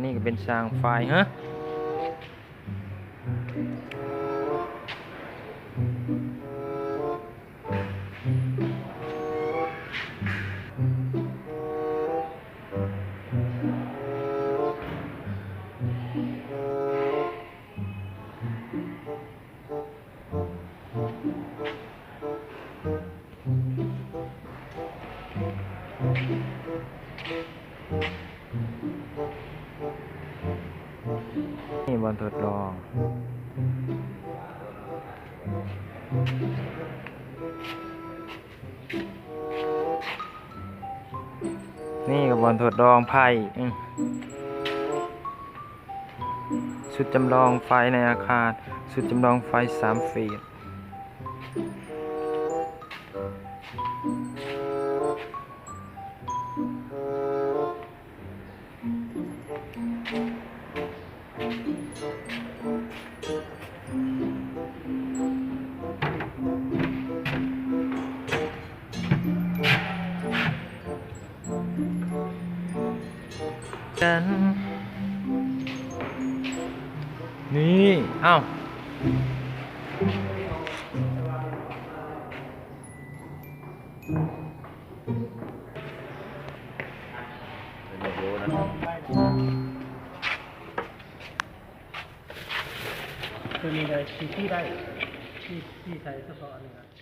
ນີ້ກໍເປັນຊ່າງໄຟ ຮະ ນີ້ບ່ອນທົດລອງ. ນີ້ກໍບ່ອນທົດລອງໄຟ ອືມ ຊຸດຈຳລອງໄຟໃນອາຄານ ຊຸດຈຳລອງໄຟສາມເຟດ. ກັນ ນີ້ ເອົ້າ ໂຕນີ້ໄດ້ ຊິຕີໄດ້ ຊິ ຊິໃສ່ສະເພາະອັນນີ້ນະ.